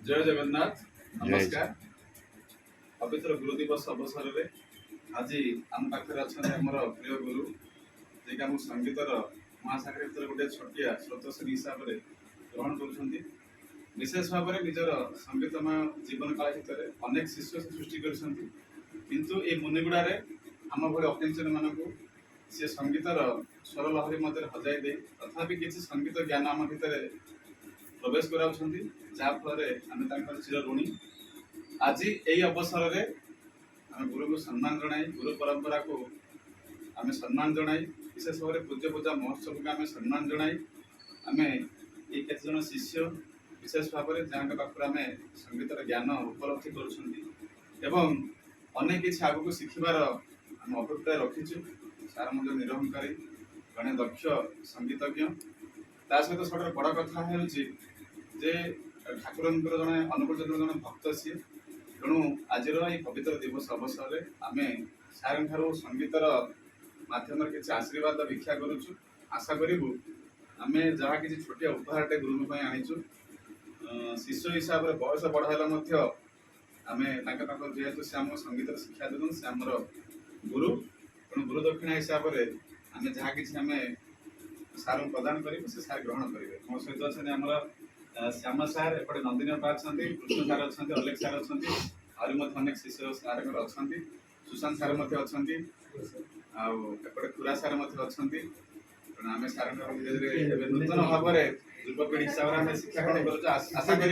ଜୟ ଜଗନ୍ନାଥ। ନମସ୍କାର। ପବିତ୍ର ଗୁରୁ ଦିବସ ଅବସରରେ ଆଜି ଆମ ପାଖରେ ଅଛନ୍ତି ଆମର ପ୍ରିୟ ଗୁରୁ, ଯିଏକି ଆମ ସଙ୍ଗୀତର ମହାସାଗର ଭିତରେ ଗୋଟେ ଛୋଟିଆ ସ୍ରୋତସ୍ୱିନୀ ହିସାବରେ ଗ୍ରହଣ କରୁଛନ୍ତି। ବିଶେଷ ଭାବରେ ନିଜର ସଙ୍ଗୀତମୟ ଜୀବନ କାଳ ଭିତରେ ଅନେକ ଶିଷ୍ୟ ସେ ସୃଷ୍ଟି କରିଛନ୍ତି, କିନ୍ତୁ ଏଇ ମୁନିଗୁଡ଼ାରେ ଆମ ଭଳି ଅକିଞ୍ଚନମାନଙ୍କୁ ସେ ସଙ୍ଗୀତର ସ୍ୱର ଲହରୀ ମଧ୍ୟରେ ହଜାଇ ଦେଇ ତଥାପି କିଛି ସଙ୍ଗୀତ ଜ୍ଞାନ ଆମ ଭିତରେ ପ୍ରବେଶ କରାଉଛନ୍ତି, ଯାହାଫଳରେ ଆମେ ତାଙ୍କର ଚିର ଋଣୀ। ଆଜି ଏହି ଅବସରରେ ଆମେ ଗୁରୁଙ୍କୁ ସମ୍ମାନ ଜଣାଇ, ଗୁରୁ ପରମ୍ପରାକୁ ଆମେ ସମ୍ମାନ ଜଣାଇ, ବିଶେଷ ଭାବରେ ପୂଜ୍ୟ ପୂଜା ମହୋତ୍ସବକୁ ଆମେ ସମ୍ମାନ ଜଣାଇ, ଆମେ ଏଇ କେତେଜଣ ଶିଷ୍ୟ ବିଶେଷ ଭାବରେ ଯାହାଙ୍କ ପାଖରୁ ଆମେ ସଙ୍ଗୀତର ଜ୍ଞାନ ଉପଲବ୍ଧି କରୁଛନ୍ତି ଏବଂ ଅନେକ କିଛି ଆଗକୁ ଶିଖିବାର ଆମେ ଅଭିପ୍ରାୟ ରଖିଛୁ। ସାର୍ ମଧ୍ୟ ନିରହଙ୍କାରୀ ଜଣେ ଦକ୍ଷ ସଙ୍ଗୀତଜ୍ଞ। ତା ସହିତ ସବୁଠାରୁ ବଡ଼ କଥା ହେଉଛି ଯେ ଠାକୁରଙ୍କର ଜଣେ ଅନୁକୂଳ ଚନ୍ଦ୍ର ଜଣେ ଭକ୍ତ ସିଏ। ତେଣୁ ଆଜିର ଏହି ପବିତ୍ର ଦିବସ ଅବସରରେ ଆମେ ସାର୍ଙ୍କ ଠାରୁ ସଙ୍ଗୀତର ମାଧ୍ୟମରେ କିଛି ଆଶୀର୍ବାଦ ଭିକ୍ଷା କରୁଛୁ। ଆଶା କରିବୁ, ଆମେ ଯାହା କିଛି ଛୋଟିଆ ଉପହାରଟେ ଗୁରୁଙ୍କ ପାଇଁ ଆଣିଛୁ, ଶିଷ୍ୟ ହିସାବରେ ବୟସ ବଡ଼ ହେଲେ ମଧ୍ୟ ଆମେ ତାଙ୍କ ପାଖରୁ, ଯେହେତୁ ସେ ଆମ ସଙ୍ଗୀତର ଶିକ୍ଷା ଦେଉଛନ୍ତି, ସେ ଆମର ଗୁରୁ, ତେଣୁ ଗୁରୁ ଦକ୍ଷିଣା ହିସାବରେ ଆମେ ଯାହା କିଛି ଆମେ ସାର୍ଙ୍କୁ ପ୍ରଦାନ କରିବୁ, ସେ ସାର୍ ଗ୍ରହଣ କରିବେ। ମୋ ସହିତ ଅଛନ୍ତି ଆମର ଶ୍ୟାମ ସାର୍, ଏପଟେ ନନ୍ଦିନୀ ଅପା ଅଛନ୍ତି, କୃଷ୍ଣ ସାର୍ ଅଛନ୍ତି, ଅଲେଖ ସାର୍ ଅଛନ୍ତି, ଆହୁରି ମଧ୍ୟ ଅନେକ ଶିଷ୍ୟ ସାର୍ଙ୍କର ଅଛନ୍ତି, ସୁଶାନ୍ତ ସାର୍ ମଧ୍ୟ ଅଛନ୍ତି, ଆଉ ଏପଟେ ଖୁରା ସାର୍ ମଧ୍ୟ ଅଛନ୍ତି। ତେଣୁ ଆମେ ସାର୍ଙ୍କ ଧୀରେ ଧୀରେ ଏବେ ନୂତନ ଭାବରେ ଯୁବପିଢ଼ି ହିସାବରେ ଆମେ ଶିକ୍ଷା ଗ୍ରହଣ କରୁଛୁ। ଆଶା କରିବୁ